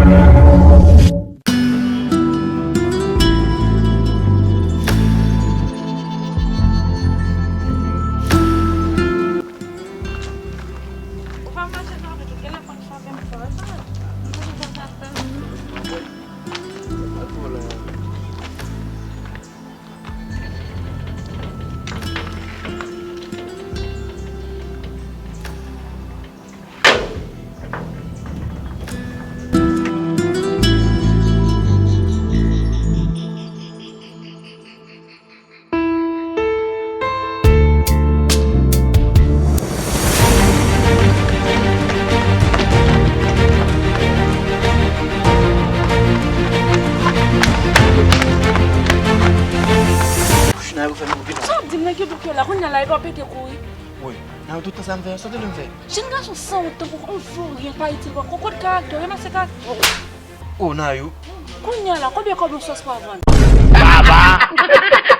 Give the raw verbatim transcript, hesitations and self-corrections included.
Ou pa mache nan rit ou, genlè konn frape m fò, e pa. Mwen konn sa fè m. Sa w ap di m nan ki bouk yo la, kounye a la epi w ap pete kouri. Wi, nan tout tan sa m fè, sa w te vle m fè? Jèn gason sanwont tankou w, yon voryen pa itil, pa konn karaktè w, renmèsye karaktè w. Oh, Nayou. Kounye a la, konbyen kòb yon sòs pwav vann? Baba!